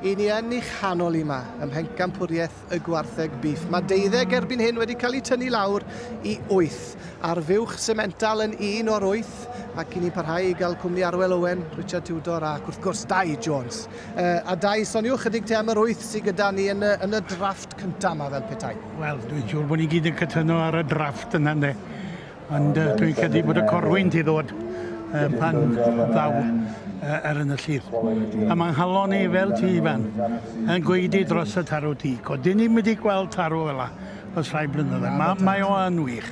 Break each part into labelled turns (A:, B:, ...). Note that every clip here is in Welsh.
A: I ni yn ei chanol i yma, ym Mhencampwriaeth y Gwartheg Bîff. Mae 12 erbyn hyn wedi cael eu tynnu lawr i 8, a'r fuwch Simmental yn un o'r 8, ac i ni'n parhau i gael cwmni Arwel Owen, Richard Tudor ac wrth gwrs Dai Jones. A Dai, soniwch chydig te am yr 8 sydd gyda ni yn y drafft cyntaf yma fel petai.
B: Wel, dwi'n siŵr bod ni gyd yn cytuno ar y drafft yna, ynddo. Ond dwi'n credu bod y corwynt i ddod pan ddaw ar yn y llydd. A mae'n nghalon i fel ti, Ifan, yn gweidi dros y tarw du. Dyn ni'n mynd i gweld tarw fel la ers rhai blynyddoedd. Mae o yn wych.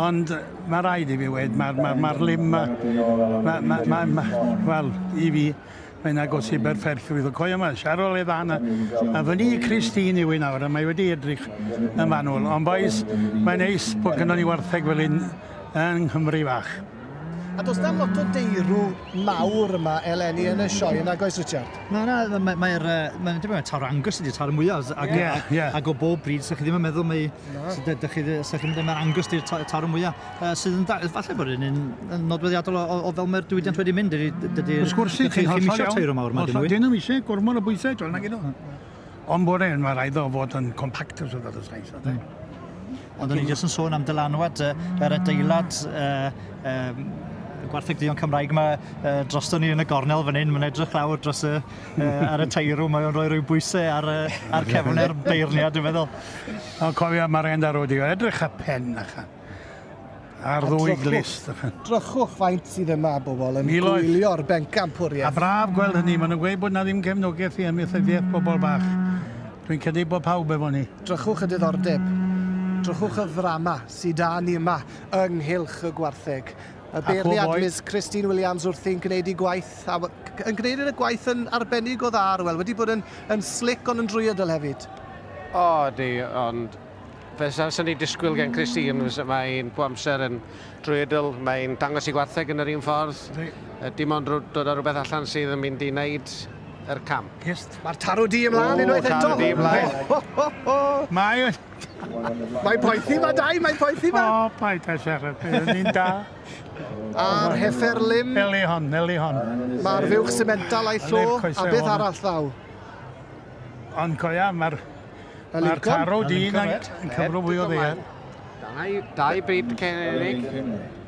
B: Ond mae rhaid i fi weud, mae'r lim, wel, i fi, mae'n agos i berffaith. Coio yma, Siarol ei ddan, a fyny i Christine yw i nawr, a mae wedi edrych yn fanwl. Ond boys, mae'n neis bod gynnon ni wartheg fel un yng Nghymru fach.
A: A does na'm lot o deirw mawr yma eleni yn y sioe, yn oes, Richard?
C: Na, mae'r mae'n debyg mai tarw Angus ydy'r tarw mwyaf, ac o bob bryd, so chi ddim yn meddwl mai, dych chi ddim yn dweud mae'r Angus ydy'r tarw mwyaf, sydd yn da, falle bod yn un nodweddiadol o fel mae'r diwydiant wedi mynd, dydy'r
B: Wrth gwrs i,
C: chi'n
B: ti'n
C: isio
B: hollol
C: teirw mawr yma,
B: iawn.
C: dim mwy.
B: Dyn nhw'n eisiau gormod o bwysau, dwi'n nag nhw. Ond bod e'n, mae rhaid o fod yn compact os oedd y size, mm.
C: Ond o'n i jyst yn sôn am dylanwad yr adeilad gwartheg duon Cymraeg yma drosto ni yn y gornel fan hyn. Mae'n edrych lawr dros y, ar y teirw, mae'n rhoi rhyw bwysau ar cefnau'r beirniad, dwi'n meddwl.
B: Ond cofio, mae'r hen darw di edrych a pen achan. Ar ddwy glist.
A: Drychwch faint sydd yma, bobl, yn
B: Miloedd.
A: gwylio'r
B: A
A: bencampwriaeth.
B: braf gweld hynny, maen nhw'n gweud bod na ddim cefnogaeth i amaethyddiaeth bobl bach. Dwi'n credu bod pawb efo ni.
A: Drychwch y diddordeb. Drychwch y ddrama sydd da ni yma ynghylch y gwartheg. Y
B: pob
A: beirniad
B: oed.
A: Miss Christine Williams wrthi'n gwneud ei gwaith, a yn gwneud y gwaith yn arbennig o dda, Arwel, wedi bod yn slick ond yn drwyadl hefyd.
D: O, di, ond fe sa ni disgwyl gen Christine, fysa mae'n pob amser yn drwyadl, mae'n dangos i gwartheg yn yr un ffordd.
B: Yndi.
D: Dim ond dod â rhywbeth allan sydd yn mynd i wneud yr camp.
B: Just.
A: Mae'r tarw du ymlaen
D: O,
A: unwaith eto.
D: tarw du ymlaen.
A: Ho, ho, ho.
B: Mae...
A: Mae'n poethi ma, Dai, mae'n poethi ma.
B: O, paid â siarad, bydd ni'n da.
A: A'r heffer lim,
B: Eli hon, eli hon.
A: mae'r fuwch Simmental a'i llo,
B: Ydy'r
A: a
B: coesau
A: beth
B: hon.
A: arall ddaw?
B: Ond coia, mae'r
A: Y
B: mae'r
A: Lincoln?
B: tarw
C: Y
B: dyn
C: Lincoln
B: yn
C: Red.
B: yn cyfro fwy o ddaear.
D: Dau bryd cenig.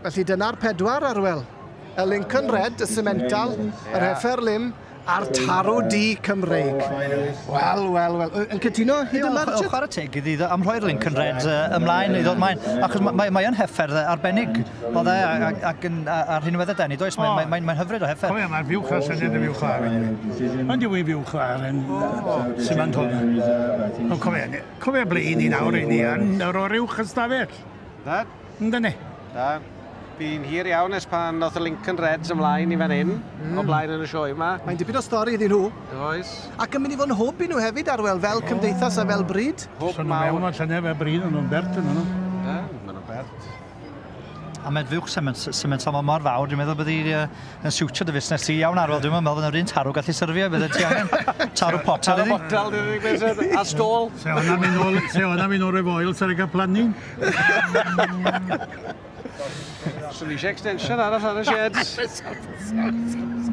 A: Felly dyna'r pedwar, Arwel. Y Lincoln Red, y Simmental, yr heffer lim, a'r tarw du Cymreig. Wel, wel, wel. Yn cytuno hyd yma,
C: O,
A: Richard?
C: chwarae teg iddi am rhoi'r Lincoln Red ymlaen i ddod mlaen, achos mae yn heffer arbennig, oedd e, ac yn, ar rhinweddau denu, does? Mae'n mae hyfryd o heffer.
B: Cofia, mae'r fuwch ar syniad y fuwch lawr. Ond yw i fuwch lawr yn Simmental. Ond cofia, cofia ble i ni nawr i ni yn yr o'r uwch ystafell.
D: Da,
B: Yndyn ni?
D: da. Bu'n hir iawn ers pan oedd y Lincoln Reds ymlaen i fan hyn, o blaen yn y sioe yma.
A: Mae'n dipyn o stori iddyn nhw.
D: Oes.
A: Ac yn mynd i fod yn hwb i nhw hefyd, Arwel, fel cymdeithas a fel bryd.
D: Hwb
B: So nhw mewn
D: mawr.
B: o'r llynedd fel bryd, ond nhw'n bert yn nhw.
D: Da, maen nhw'n bert.
C: A mae'r fuwch Simmental ma mor fawr, dwi'n meddwl bydd hi yn siwtio dy fusnes ti iawn, Arwel. Dwi'n meddwl bydd yr un tarw gallu syrfio, bydde ti angen tarw potel
D: Tarw
C: iddi.
D: botel, dwi'n unig beth sydd, a stôl.
B: Se hwnna'n mynd nôl, se hwnna'n mynd nôl efo oil, sy'n cael plannu.
D: Swn i eisiau extension arall ar y sheds.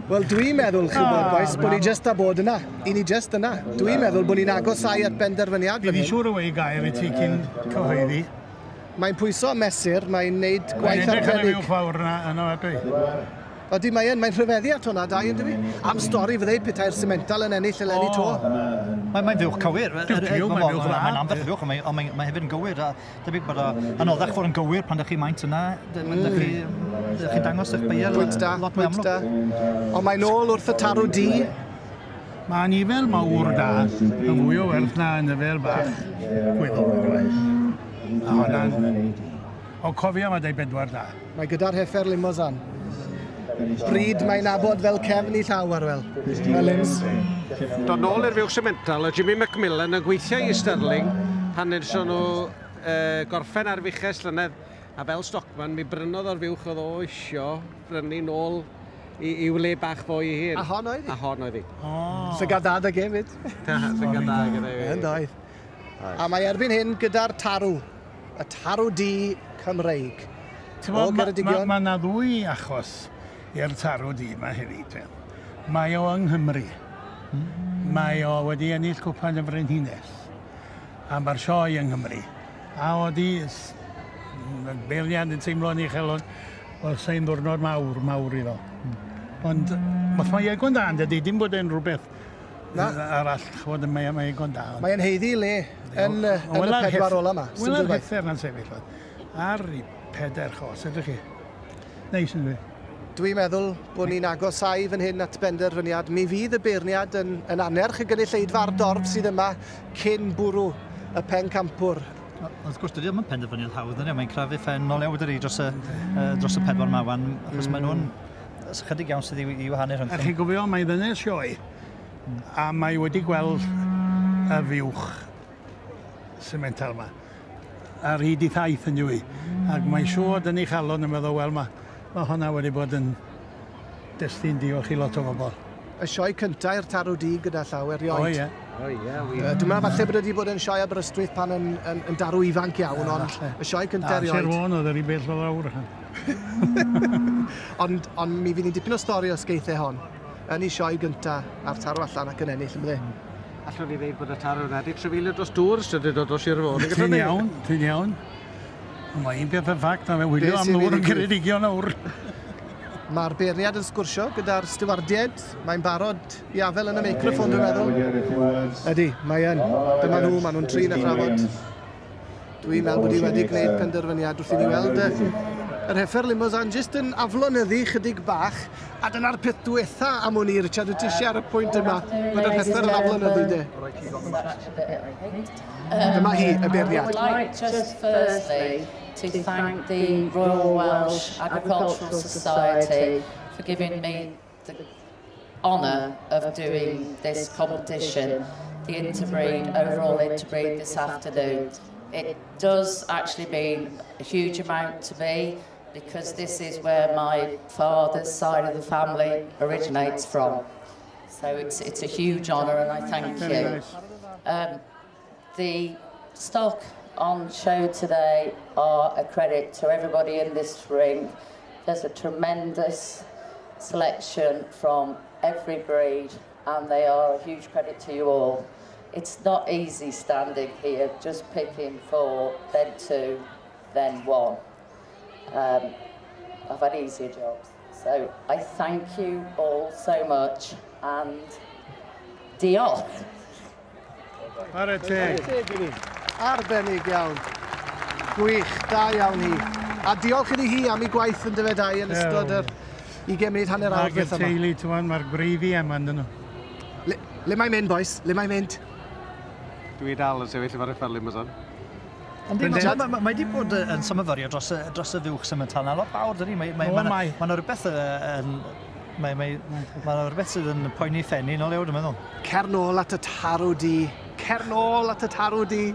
A: Wel, dwi'n meddwl, chi'n bod, boys, bod ni jyst a bod yna. I ni jyst yna. Dwi'n meddwl bod ni'n agosau at benderfyniad
B: Fi
A: fan
B: di
A: hyn.
B: siŵr o wei gair i ti cyn cyhoeddi.
A: Mae'n pwyso a mesur, mae'n neud
B: Mae'n
A: gwaith
B: edrych ar y
A: arbennig.
B: fuwch fawr yna, yno ydw i.
A: Ydy, mae yn, mae'n rhyfeddu at hwnna, Dai, yn dydi? Am stori fyddai petai'r Simmental yn ennill eleni to.
C: Mae'n fuwch cywir.
B: Duw, duw, mae'n fuwch dda.
C: Mae'n anferth fuwch, ond mae hefyd yn gywir. A debyg bod o anoddach fod yn gywir pan ydych chi maint yna. Dych chi'n dangos eich beiau
A: Pwynt da,
C: lot mwy
A: pwynt
C: amlwg.
A: da. Ond mae'n ôl wrth y tarw du.
B: Mae nifel mawr da yn fwy o werth na nifel bach gweddol. A hwnna'n... O cofio mae dau bedwar da.
A: Mae gyda'r heffer Limousin. Bryd mae'n nabod fel cefn i llaw, Arwel. Fel lims.
D: Dod nôl i'r fuwch Simmental, o Jimmy McMillan yn gweithio i Sterling pan nethon nhw gorffen ar fuches llynedd. A fel stockman, mi brynodd o'r fuwch oedd o isio brynu nôl i wle bach fo i hun.
A: A hon oedd hi?
D: A hon oedd hi.
B: O,
A: Llygad da dy hefyd.
D: Llygad da gyda fi.
A: Yn doedd. A mae erbyn hyn gyda'r tarw. Y tarw du Cymreig.
B: Ti'n
A: O
B: gwbod, ma-
A: Geredigion.
B: Ma 'na ddwy achos i'r tarw du yma hefyd. Mae o yng Nghymru. Mae o wedi ennill cwpan y Frenhines. A mae'r sioe yng Nghymru. A oedd beirniad yn teimlo yn uchel, oedd sa'n ddwrnod mawr, mawr iddo. Ond mae ego'n da, dydy, dim bod e'n rhywbeth arall, chwbod, mae ego'n da.
A: Mae'n haeddu le yn y pedwar ola yma.
B: Wel, yr heffer na'n sefyll. Ar i pedair chos, ydych chi? Neis yn dwi.
A: Dwi'n meddwl bod ni'n agosau fan hyn at benderfyniad. Mi fydd y beirniad yn annerch y gynulleidfa a'r dorf sydd yma cyn bwrw y pencampwr.
C: Wrth gwrs, dydy ddim yn penderfyniad hawdd, ydy. Mae'n crafu ffen o lew dydy dros y pedwar yma wan, achos maen nhw'n ychydig iawn sydd i wahanu rhwng.
B: A chi'n gofio, mae ddynes sioe, a mae wedi gweld y fuwch Simmental yma. Ar hyd i thaith yn dwi. Ac mae'n siŵr yn ei chalon yn meddwl, wel, mae hwnna wedi bod yn destun diolch i lot o bobl.
A: Y sioe cyntaf i'r tarw du gyda llaw erioed.
B: O ie.
D: O ie,
A: wir. Dwi'n meddwl falle bod wedi bod yn sioe Aberystwyth pan yn darw ifanc iawn, ond y sioe cyntaf erioed.
B: Sir Fôn oedd yr un beth o lawr.
A: Ond mi fydd ni'n dipyn o stori os geith e hon. Yn ei sioe gyntaf a'r tarw allan ac yn ennill, yn bydde.
D: Allwn ni ddeud bod y tarw yna wedi trafeilio dros dŵr sydd wedi dod o Sir Fôn.
B: Ti'n iawn, ti'n iawn. Mae un peth yn ffact, na fe wylio am ddŵr yn Ceredigion nawr.
A: Mae'r beirniad yn sgwrsio gyda'r stiwardiaid. Mae'n barod i afel yn y meicroffon, dwi'n meddwl. Ydy, mae yn. Dyma nhw, maen nhw'n trin a thrafod. Dwi'n meddwl bod hi wedi gwneud penderfyniad wrth i ni weld yr heffer Limousin jyst yn aflonyddu chydig bach, a dyna'r peth diwetha am wn i, Richard, wyt ti eisiau ar y pwynt yma, bod yr heffer yn aflonyddu de. Dyma hi, y beirniad.
E: I would like just firstly to thank the Royal Welsh Agricultural Society for giving me the honour of doing this competition, the interbreed, overall interbreed this afternoon. It does actually mean a huge amount to me because this is where my father's side of the family originates from. So it's a huge honour and I thank you. The stock on show today are a credit to everybody in this ring. There's a tremendous selection from every breed and they are a huge credit to you all. It's not easy standing here, just picking 4, then 2, then 1. I've had easier jobs. So I thank you all so much and diolch.
B: Chwarae teg.
A: Arbennig iawn. Gwych, da iawn hi. A diolch iddi hi am ei gwaith yn dyfed yn ystod yr 20 munud hanner awr beth yma.
B: Ac y teulu, ti'n mae'r gwreiddi yma yn nhw.
A: Le mae'n mynd, boys? Le mae'n mynd?
D: Dwi dal yn sefyll efo'r heffer Limousin.
C: Mae wedi bod yn symyfyrio dros y fuwch Simmental na lot fawr, dydy? Mae yna rhywbeth yn... Mae yna rhywbeth sydd yn poeni ffenni nôl iawn, dwi'n meddwl.
A: Cer nôl at y tarw di. Cer nôl at y tarw di.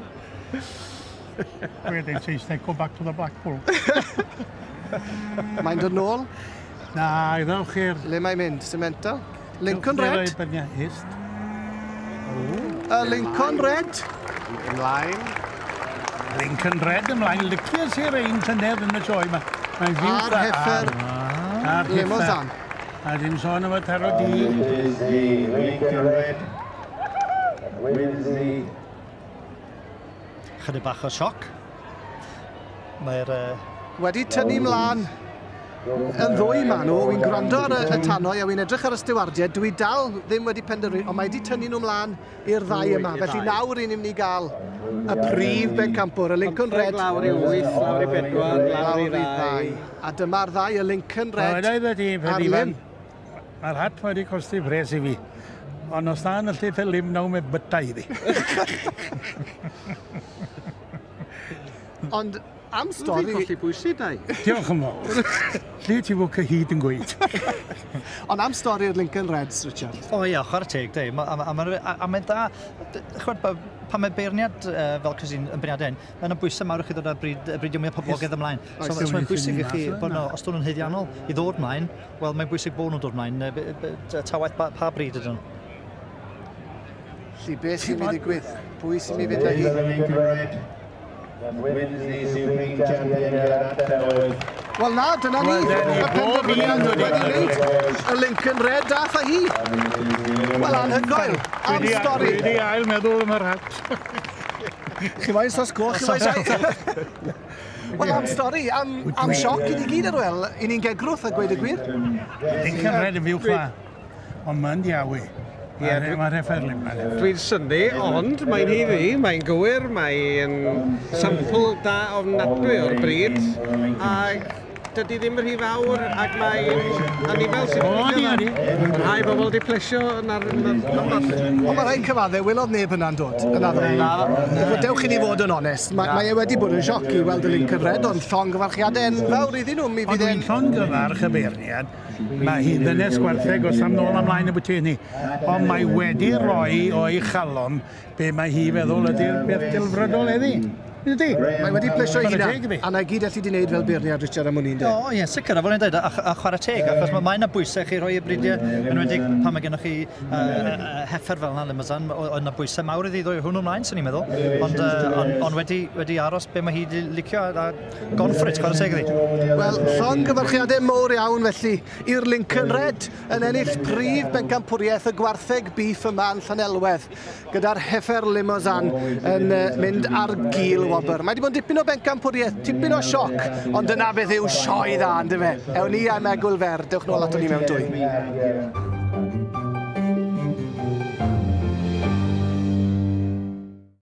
B: Dwi'n dweud Saesneg, go back to the Blackpool.
A: Mae'n dod nôl?
B: Na, iddo chi'r...
A: Le mae'n mynd? Simmental? Lincoln Red? Y Lincoln Red.
D: Ymlaen.
B: Lincoln Red ymlaen. Licies i'r ein llynedd yn y sioe yma.
A: A'r heffer Limousin.
B: A dim sôn am y tarw di.
F: Lincoln Red. Wins.
C: Chydig bach o sioc. Mae'r...
A: Wedi tynnu mlaen yn ddwy ma nhw, wy'n gwrando ar y tanoi a wy'n edrych ar y stiwardiaid, dwi dal ddim wedi penderfynu, ond mae wedi tynnu nhw mlaen i'r ddau yma. Felly nawr i ni'n mynd i gael y prif bencampwr, y Lincoln Red.
D: Lawr i 8, lawr i 4, lawr i 2.
A: A dyma'r ddau, y Lincoln Red a'r Lim.
B: Mae'r hat wedi costi pres i fi, ond os na yn y lleith y lim nawr mae byta iddi.
A: Ond am stori...
D: Dwi'n colli bwysig, dau.
B: Diolch yn fawr. Lle ti fod cyhyd yn gweud?
A: Ond am stori'r Lincoln Reds, Richard.
C: O ie, chwarae teg, dau. A mae'n da... Chwarae, pan mae beirniad fel Christine yn beirniad hyn, mae'n bwysau mawr i chi ddod â bridio mwyaf poblogaidd ymlaen. So mae'n bwysig i chi, bod nhw, os dyn nhw'n haeddiannol i ddod ymlaen, wel mae'n bwysig bod nhw'n dod ymlaen, ta waeth pa bryd ydyn nhw.
A: Felly, beth sy'n mynd i ddigwydd? Pwy sy'n mynd i fynd â hi?
F: Wins the Supreme Champion here at Llanelwedd.
A: Wel na, dyna ni. Y penderfyniad wedi wneud. Y Lincoln Red dath â hi. Wel, anhygoel. Am stori.
B: Dwi wedi ail meddwl am yr hat.
A: Chi moyn sos goch, chi moyn saith. Wel, am stori, am sioc i ni gyd ar wel. I ni'n gegrwth a gweud y gwir.
B: Lincoln Red yn fuwch dda, ond mae'n diawi. Mae'r hefferlin.
D: Dwi'n synnu, ond mae'n haeddu, mae'n gywir, mae'n sampl da ofnadwy o'r bryd, a dydy ddim rhy fawr, ac mae'n anifel sy'n
B: gweithio dda.
D: Mae rhai bobl wedi plesio yn ar...
A: Ond mae rhaid cyfadde, welodd neb yna'n dod. Yna ddo. Dewch i ni fod yn onest. Mae e wedi bod yn sioc i weld y Lincoln Red, ond llongyfarchiadau enfawr iddyn nhw.
B: Ond dwi'n llongyfarch y beirniad. Mae hi'n ddynes gwartheg os am nôl ymlaen y bwyty hynny. Ond mae wedi rhoi o'i chalon be mae hi feddwl ydy'r beth delfrydol heddi. Ydy.
A: Mae wedi plesio ei hunan, a na gyd allu di wneud fel beirniad Richard am hwn i'n dweud.
C: O, ie, sicr, a fel i'n dweud, a chwarae teg, achos mae yna bwysau chi rhoi y bridiau, yn enwedig pan mae gennych chi heffer fel yna, Limousin, oedd yna bwysau mawr iddi ddoi hwnnw ymlaen, sy'n ni'n meddwl, ond wedi aros be mae hi wedi licio, a gone for it, chwarae teg iddi.
A: Wel, llongyfarchiadau mowr iawn felly i'r Lincoln Red yn ennill prif bencampwriaeth y gwartheg beef yma yn Llanelwedd, gyda'r heffer Limousin yn mynd ar gil wobr. Mae wedi bod yn dipyn o bencampwriaeth, tipyn o sioc, ond dyna beth yw sioe dda, yndyfe? Ewn ni am egwyl fer, dewch nôl aton ni mewn dwy.